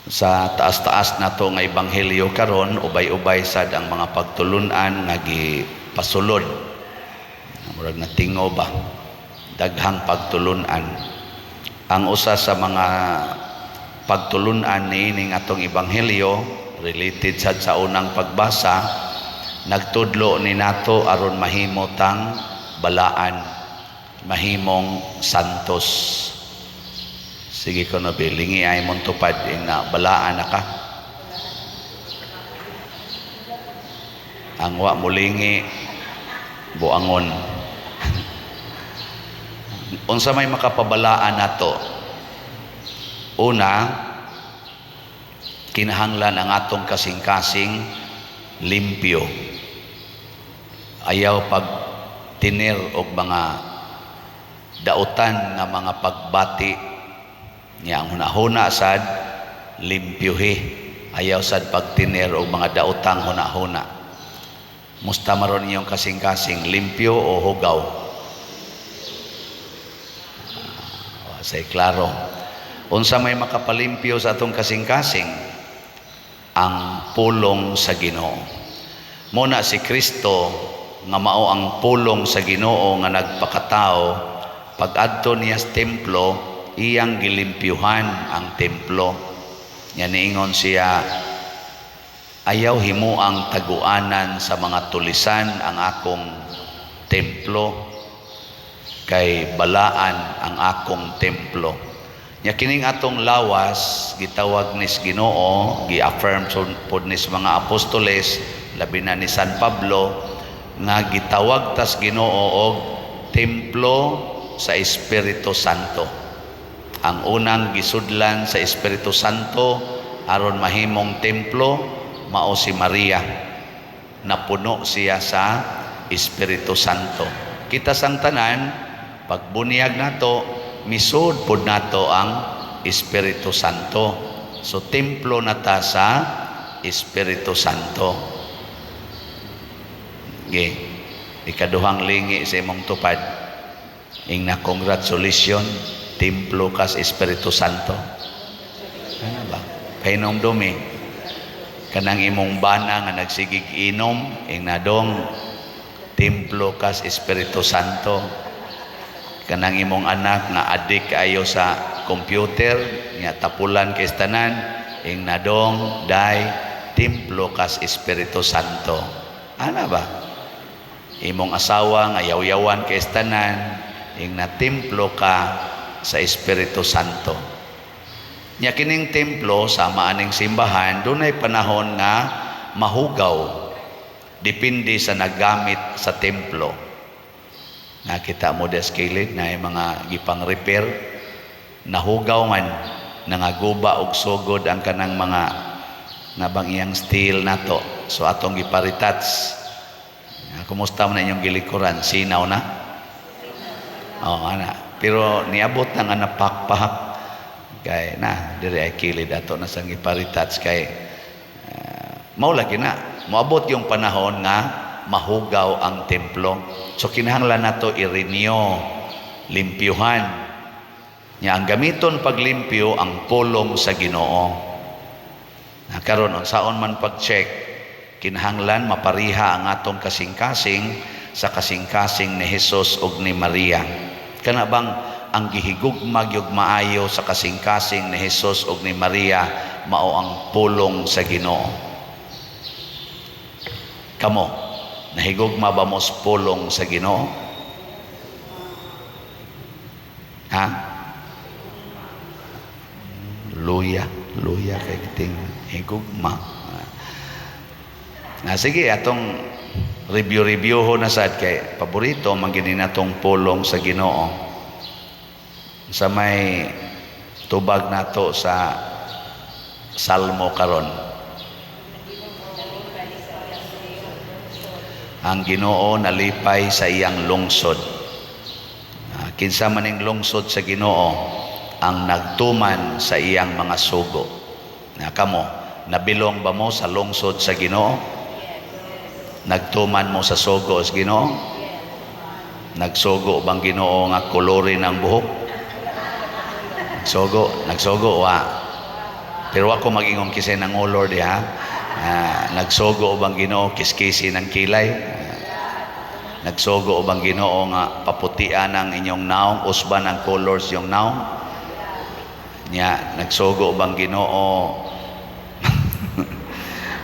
Sa taas-taas nato nga ebanghelyo karon, ubay-ubay sad ang mga pagtulunan nga gipasulod. Murag natingo ba? Daghang pagtulunan. Ang usa sa mga pagtulunan niining atong ebanghelyo, related sad sa unang pagbasa, nagtudlo ni nato aron mahimo tang balaan, mahimong santos. Sige ko na lingi ay mong tupad na balaan na ka. Ang wa mulingi buangon. Unsa may makapabalaan nato? Una, kinahanglan ang atong kasing-kasing limpyo. Ayaw pag tinir og mga dautan nga mga pagbati niya. Ang hunahuna sad limpyuhi. Ayaw sad pagtinir og mga daotang hunahuna. Musta maron iyong kasing-kasing, limpyo o hugaw? Say klaro. Unsa may makapalimpyo sa atong kasing-kasing? Ang pulong sa Ginoo. Muna si Kristo nga mao ang pulong sa Ginoo nga nagpakatao, pag-adto niya sa templo, iyang gilimpyuhan ang templo. Nya niingon siya, "Ayaw himuang taguanan sa mga tulisan ang akong templo, kay balaan ang akong templo." Nya kining atong lawas, gitawag nis Ginoo, gi-affirm pod nis mga apostoles, labi na ni San Pablo, nga gitawag tas Ginoo og templo sa Espiritu Santo. Ang unang gisudlan sa Espiritu Santo aron mahimong templo mao si Maria. Napuno siya sa Espiritu Santo. Kita sang tanan, pagbunyag nato, misud pod nato ang Espiritu Santo. So templo na ta sa Espiritu Santo. Ge, ikaduhang lingi sa imong tupad. Ing na congratulations, templo kas Espiritu Santo. Ano ba? Pahinomdumi. Kanang imong bana nga nagsigig inom, ing nadong templo kas Espiritu Santo. Kanang imong anak nga adik ayo sa computer, nga tapulan kay tanan, ing nadong day templo kas Espiritu Santo. Ana ba? Imong asawa nga yaw-yawan kay tanan, ing na templo ka sa Espiritu Santo. Nya kining templo sama aning simbahan, dunay panahon nga mahugaw. Depende sa naggamit sa templo. Nakita mo des kilid na yung mga gipang repair, nahugaw man, nangaguba og sugod ang kanang mga nabang iyang steel nato. So atong gipa-retouch. Kumusta man na inyong gilikuran? Sinaw na? Oh, ana. Pero niabot na nga napakpahak kay na diri ay kilid ato na sang gipa-retouch kay mao lagi na moabot yung panahon nga mahugaw ang templo. So kinahanglan nato i-renew, limpyuhan. Nya ang gamiton paglimpyo, ang pulong sa Ginoo. Na karon, unsaon man pag-check, kinahanglan mapariha ang atong kasing-kasing sa kasing-kasing ni Jesus ug ni Maria. Kana bang ang gihigugma gyud maayo sa kasing-kasing ni Jesus ug ni Maria mao ang pulong sa Ginoo. Kamo, nahigugma ba mo sa pulong sa Ginoo? Ha? Luya, luya kay kiting higugma. Na sige, atong review-review ho na sad kay paborito man gini natong pulong sa Ginoo. Sa may tubag nato sa Salmo karon. Ang Ginoo nalipay sa iyang lungsod. Kinsa maning lungsod sa Ginoo? Ang nagtuman sa iyang mga sugo. Na kamo, nabilong ba mo sa lungsod sa Ginoo? Nagtuman mo sa sugo sa Ginoo? Nagsugo bang Ginoo nga kolorin ang buhok? Nagsugo, nagsugo wa. Pero ako mag-ingon kisay nangolor diha. Nagsugo bang Ginoo kiskisi ng kilay? Nagsugo bang Ginoo nga paputian ang inyong naong, usban ang colors yung naong? Nya, nagsugo bang Ginoo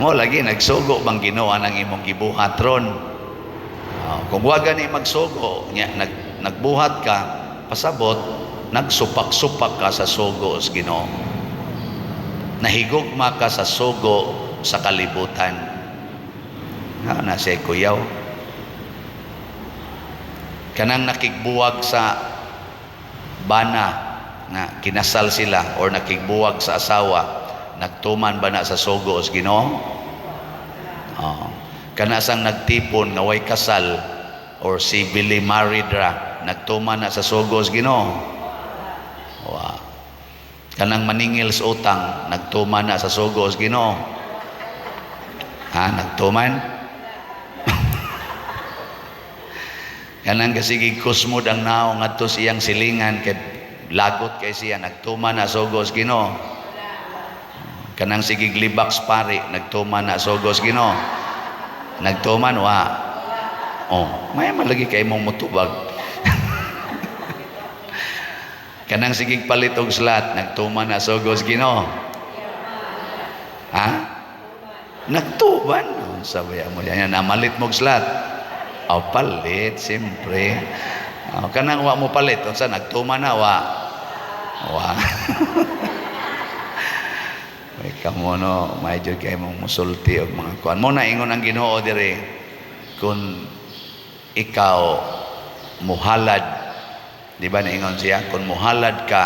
mo lagi, nagsugo bang Ginoo ang imong gibuhat ron? Oh, kung wa gani magsugo nya nagbuhat ka, pasabot nagsupak-supak ka sa sugo sa Ginoo. Nahigugma ka sa sugo sa kalibutan. Nga na siya kuyaw. Kanang nakigbuwag sa bana nga kinasal sila or nakigbuwag sa asawa, nagtuman ba na sa sugo sa Ginoo? Oh. Kana sang nagtipon nga way kasal or civilly married ra, nagtuman na sa sugo sa Ginoo? Wa. Kanang maningil sa utang, nagtuman na sa sugo sa Ginoo? Ha, nagtuman? Kanang kasigig kusmod ang naong ngadto sa iyang silingan kay lagot kay siya, nagtuman na sugo sa Ginoo? Kanang sigig libak sa pari, nagtuman na sugo sa Ginoo? Nagtuman wa? Oh, may malagi kay mong mutubag. Kanang sigig palit og slat, nagtuman na sugo sa Ginoo? Ha? Nagtuman. Unsa ba mo yan? Namalit mo og slat. Oh, palit, siyempre. Oh, kanang wa mo palit, unsa, nagtuman na wa? Wa. May kamo no, may jud kay mong musulti og mga kuan. Mo na ingon ang Ginoo diri, kung ikaw muhalad, di ba naingon siya, kung muhalad ka,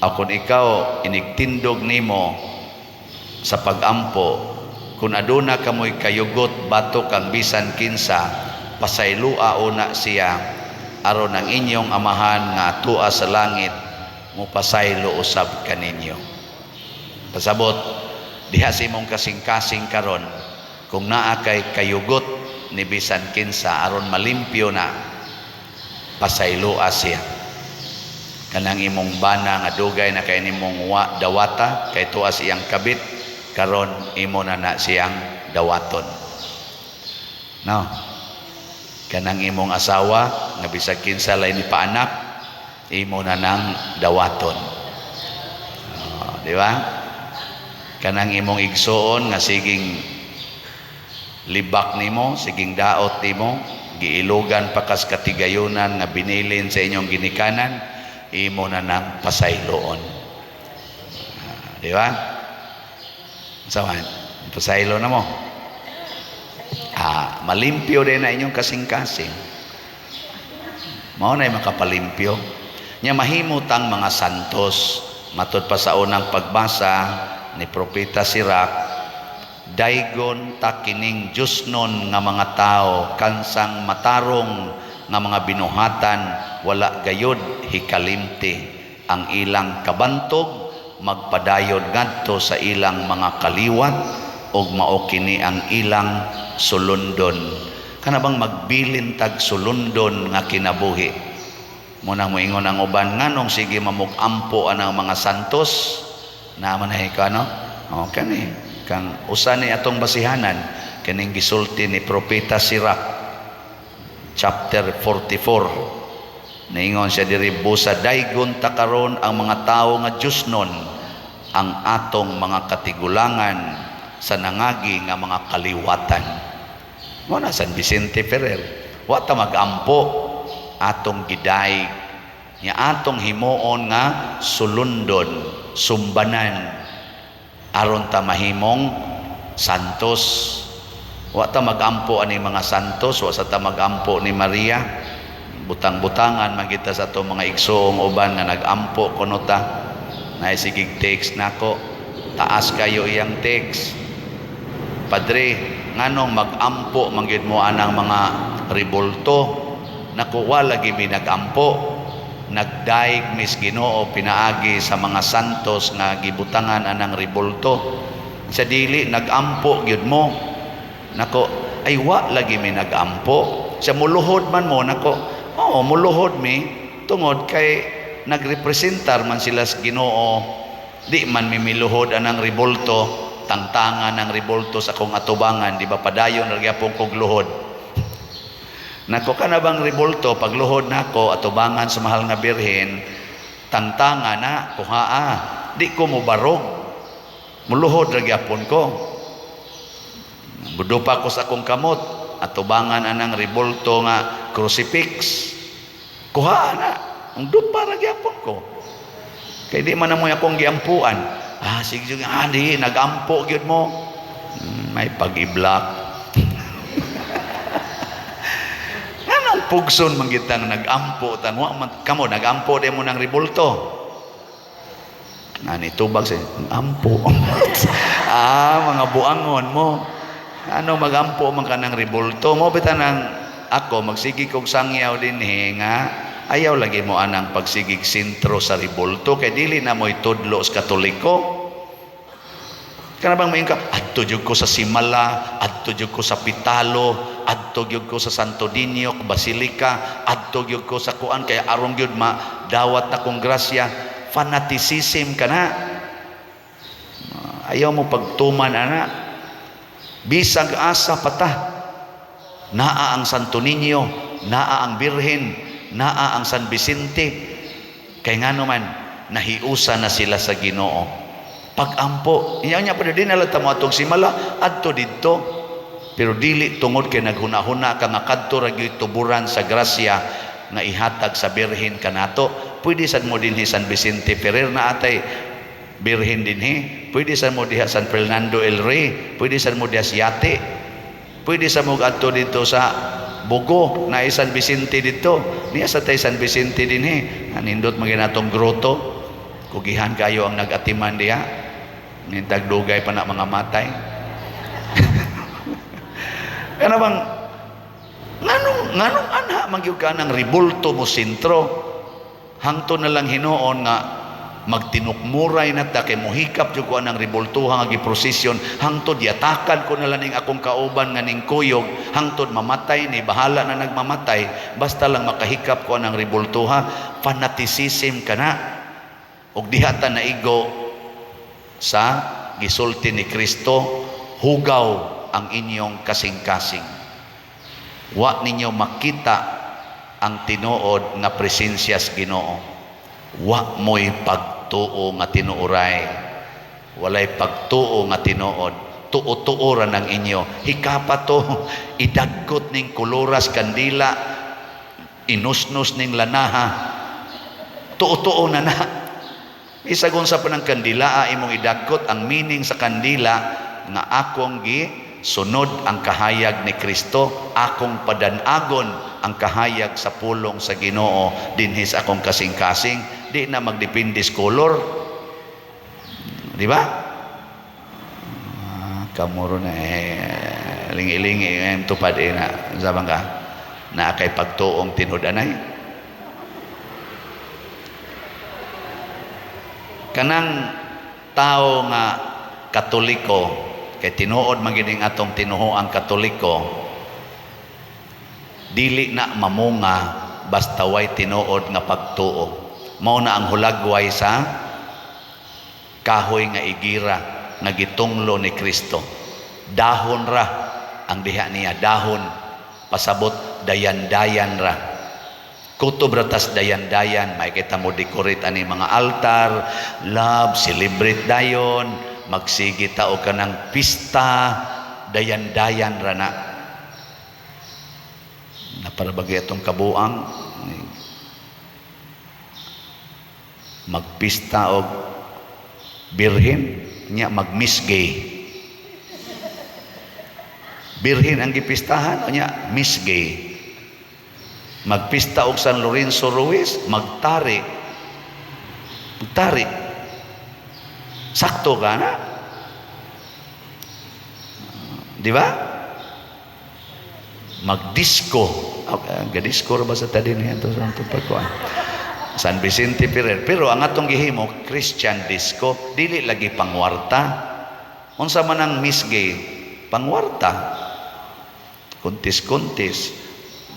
kung ikaw inigtindog nimo sa pagampo, kung aduna kamoy kayugot batok kang bisan kinsa, pasaylua una siya aron ang inyong Amahan nga atua sa langit mopasaylo usab kaninyo. Pasabot diha sa imong kasing-kasing karon, kung naa kay kayugot ni bisan kinsa, aron malimpyo na, pasaylua siya. Kanang imong bana nga dugay na kay nimong wa dawata kay tuas iyang kabit, karon imo na na siyang dawaton, no? Kanang imong asawa nga bisag kinsa lay ni paanak, imo na nang dawaton. Oh, di ba? Kanang imong igsuon nga siging libak nimo, siging daot nimo, giilugan pa kas katigayunan nga binilin sa inyong ginikanan, imo na nang pasayloon. Di ba? Saman, pasaylo na mo. Malimpyo din na inyong kasing-kasing. Mao na makapalimpyo. Nya mahimutang mga santos, matud pa sa unang pagbasa ni Propeta Sirach, daygon ta kining Diyosnon nga mga tao, kansang matarong nga mga binuhatan, wala gayod hikalimti ang ilang kabantog, magpadayon ngadto sa ilang mga kaliwat ug mao kini ang ilang sulundon. Kana bang magbilin tag sulundon nga kinabuhi? Muna moingon ang uban, nganong sige mamug-ampo anang mga santos? Naa man ay ka, no? O kani kang usa ni atong basihanan, kining gisulti ni Propeta Sirach chapter 44. Niingon siya diri, busa daygon ta karon ang mga tawo nga Diyosnon, ang atong mga katigulangan sa nangagi nga mga kaliwatan. Mo na San Vicente Ferrer, wa ta magampo, atong giday nya atong himuon nga sulundon, sumbanan, aron ta mahimong santos. Wa ta magampo ani mga santos, wa sa ta magampo ni Maria. Butang-butangan man kita sa atong mga igsoong uban nga nagampo kuno ta. Naay sigig text nako, taas kayo iyang text. Padre, nganong magampo man gyud mo anang mga rebulto? Naku, wala lagi mi nagampo. Nagdaig mis Ginoo pinaagi sa mga santos nga gibutangan anang rebulto. Sa dili nagampo gyud mo. Nako, ay wa lagi mi nagampo. Sa muluhod man mo nako. Oo, muluhod mi tungod kay nagrepresentar man sila sa Ginoo. Di man mimiluhod anang rebulto, tangtangan ang rebulto sa akong atubangan, di ba padayon ra gyapon kog luhod. Nako, kana bang rebulto, pagluhod nako atubangan sa Mahal nga Birhen, tangtanga na kuhaa, di ko mobarog, muluhod ra gyapon ko. Mudupa ko sa akong kamot atubangan anang rebulto nga crucifix, kuhaa na ang dupa ra gyapon ko, kay di man mo akong giampuan. Ah, sige, ah, di nagampo gyud mo. May pag-i-block. Anong pugson man gyud tang nagampo tang wa man kamo nagampo di mo ng rebulto. Nani tubag sa ampo. Ah, mga buangon mo. Ano, magampo man ka ng rebulto mo bitaw nang ako magsigi kog sangyaw dinhi nga ayaw lagi mo anang pagsigig sentro sa rebulto kay dili na mo'y tudlo sa Katoliko. Kana bang moingon ka, "Adto jud ko sa Simala, adto jud ko sa Pitalo, adto jud ko sa Santo Niño Basilica, adto jud ko sa kuan kay aron gyud madawat na kong grasya." Fanaticism ka na. Ayaw mo pagtuman ana. Bisag asa pata. Naa ang Santo Niño, naa ang Birhen, naa ang San Vicente. Kay ngano man nahiusa na sila sa Ginoo. Pag-ampo, inya nya pa din nala mo atong Simala, adto didto. Pero dili tungod kay naghuna-huna ka nga kadto ra gyud tuburan sa grasya nga ihatag sa Birhen kanato. Pwede sad mo dinhi San Vicente Ferrer, na atay Birhen dinhi. Pwede sad mo diha San Fernando el Rey, pwede sad mo diha Siate. Pwede sa mo adto dito sa Bogo na San Vicente dito. Niya sa tay San Vicente dinhi. Anindot man atong grotto. Kugihan kayo ang nag-atiman diha. Nintag dugay pa na mga matay. Kana bang nganong anha man gyud ka ng rebulto mo sentro, hangto na lang hinuon nga magtinukmuray na ta kay mohikap jud ko anang rebultuha nga giprosesyon, hangtod yatakan ko na lang ning akong kauban nga ning kuyog, hangtod mamatay ni, bahala na nagmamatay, basta lang makahikap ko anang rebultuha. Fanaticism kana, ug diha ta naigo sa gisulti ni Kristo, "Hugaw ang inyong kasing-kasing. Wa ninyo makita ang tinuod nga presensya sa Ginoo. Wa mo'y pagtuo nga tinuoray. Walay pagtuo nga tinuod. Tuo-tuo ra ng inyo. Hikapa to, idagkot ning koloras kandila, inusnos ning lanaha. Tuo-tuo na na." Isagon sa panang kandila imong idagkot, ang meaning sa kandila nga akong gi sunod ang kahayag ni Kristo, akong padanagon ang kahayag sa pulong sa Ginoo dinhi sa akong kasing-kasing, di na magdepende sa color. Di ba? Ah, kamuro na eh, lingi-lingi eh, tupad eh na sabang ka na kay pagtuong tinud-anay. Kanang tao nga Katoliko, kay tinuod man gid atong tinuhoang Katoliko, dili na mamunga basta way tinuod nga pagtuo. Mao na ang hulagway sa kahoy nga igira nga gitunglo ni Kristo. Dahon ra ang diha niya, dahon pasabot dayan-dayan ra. Kutob ra tas dayan-dayan, makikita mo decorate ani mga altar, love, celebrate dayon, magsige ta og kanang pista, dayan-dayan ra na. Naparabagay atong kabuang magpista og birhen nya magmisgay. Birhen ang gipistahan nya misgay. Magpista og San Lorenzo Ruiz, magtari. Magtari. Sakto ka na. Di ba? Magdisco. Okay, gadisco ra ba sa tadi niya to sa atong pagkuan? San Vicente Ferrer. Pero ang atong gihimo Christian disco, dili lagi pangwarta. Unsa man ang misgay? Pangwarta. Kuntis-kuntis.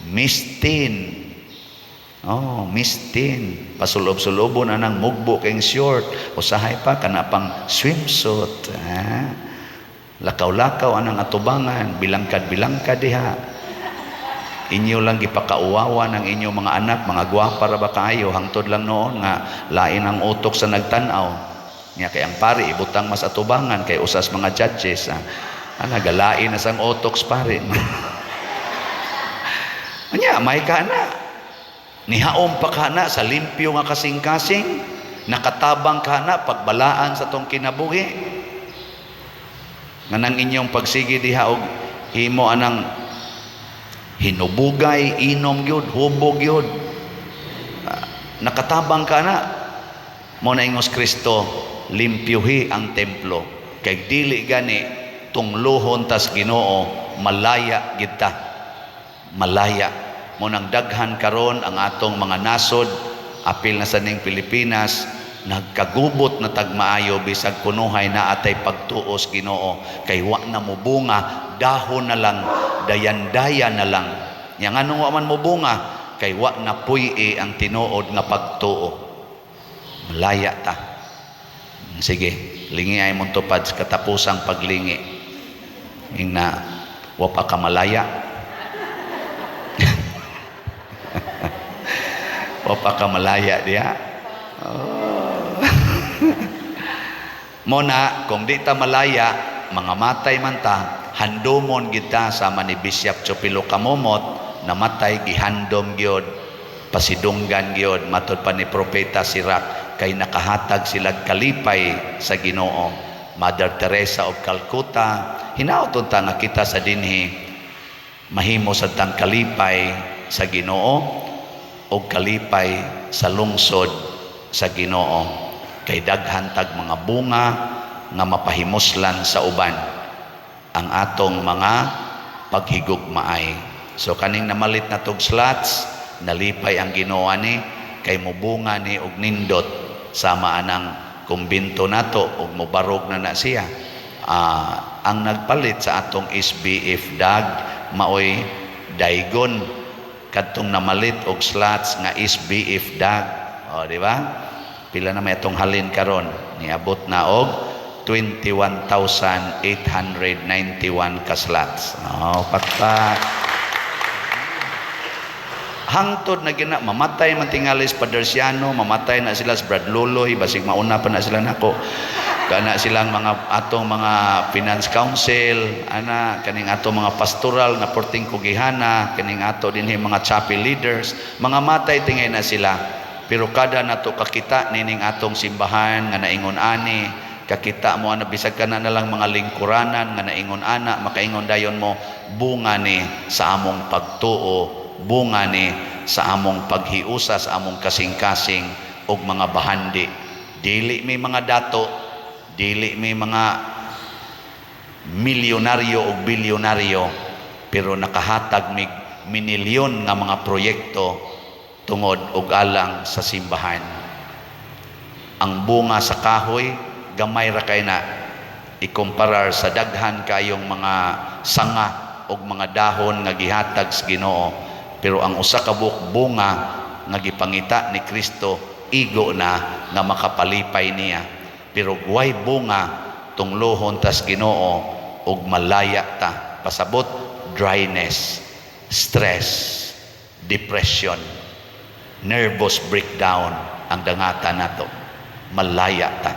Mistin. Oh, Miss Teen. Pasulob-sulobon anang mugbo kayong short. Usahay pa kana pang swimsuit. Ha? Lakaw-lakaw anang atubangan, bilangkad-bilangkad diha. Inyo lang gipakauwawan ang inyong mga anak, mga gwapa ra ba kaayo, hangtod lang noon nga lain ang utok sa nagtan-aw. Nya kay ang pari ibutang mas atubangan kay usas mga judges. Ha? Ana galain na sang utok sa pari. Anya may ka na. Nihaom pa ka na sa limpyo nga kasing-kasing, nakatabang ka na pagbalaan sa tong kinabuhi. Nga nang inyong pagsige diha og himo anang hinubugay, inom gyud, hubog gyud. Ah, nakatabang ka na. Mo na ingos Kristo, limpyuhi ang templo. Kay dili gani tungluhon tas Ginoo, malaya gid ta. Malaya. Mo nang daghan karon ang atong mga nasod, apil na sa ning Pilipinas, nagkagubot na tagmaayo bisag kunuhay na atay pagtuos Ginoo kay wa na mobunga, dahon na lang, dayan-daya na lang. Nya nganong wa man mobunga? Kay wa na puy-i ang tinuod nga pagtuo. Malaya ta. Sige, lingi ay mong tupad sa katapusang paglingi. Ingna wa pa ka malaya. Wa pa ka malaya diha. Oh. Mo na, kung di ta malaya, mga matay man ta, handomon kita sama ni Bishop Chopilo Camomot, namatay gihandom gyud, pasidunggan gyud, matod pa ni Propeta Sirac, kay nakahatag sila kalipay sa Ginoo. Mother Teresa of Calcutta, hinaot unta nga kita sa dinhi mahimo sa tang kalipay sa Ginoo o kalipay sa lungsod sa Ginoo, kay daghan tag mga bunga nga mapahimuslan sa uban ang atong mga paghigugmaay. So kaning namalit na tog slots, nalipay ang Ginoo ani kay mobunga ni og nindot sama anang kumbinto nato og mobarog na na siya. Ang nagpalit sa atong SBF dag maoy Daigon, kadtong namalit og slots nga SBF dag. O, di ba? Pila na may atong halin karon? Niabot na og 21,891 ka slots. Oh, pakpak. Hangtod na gina mamatay man tingali si Paderciano, mamatay na sila sa Brad Loloy, basig mauna pa na sila nako. Kana silang mga atong mga finance council, ana kaning atong mga pastoral nga porting kugihana, kaning ato dinhi mga chapel leaders, mga matay tingay na sila. Pero kada nato kakita nining atong simbahan nga naingon ani, kakita mo ana bisag kana na lang mga lingkuranan nga naingon ana, makaingon dayon mo, bunga ni sa among pagtuo, bunga ni sa among paghiusa sa among kasing-kasing og mga bahandi. Dili may mga dato, dili may mga milyonaryo o bilyonaryo, pero nakahatag mig minilyon nga mga proyekto tungod og alang sa simbahan. Ang bunga sa kahoy gamay ra kay na ikumparar sa daghan kayong mga sanga og mga dahon nga gihatag sa Ginoo, pero ang usa ka buok bunga nga gipangita ni Kristo, igo na nga makapalipay niya. Pero guway bunga, tunglohon tas Ginoo og malaya ta. Pasabot, dryness, stress, depression, nervous breakdown ang dangatan nato. Malaya ta.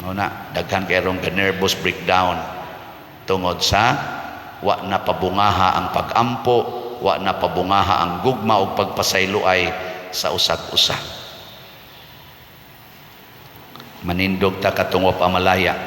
Una, daghan kay ron ka nervous breakdown tungod sa wa na pabungaha ang pag-ampo, wa na pabungaha ang gugma ug pagpasayloay sa usag usa. Manindog ta katong wa pa malaya.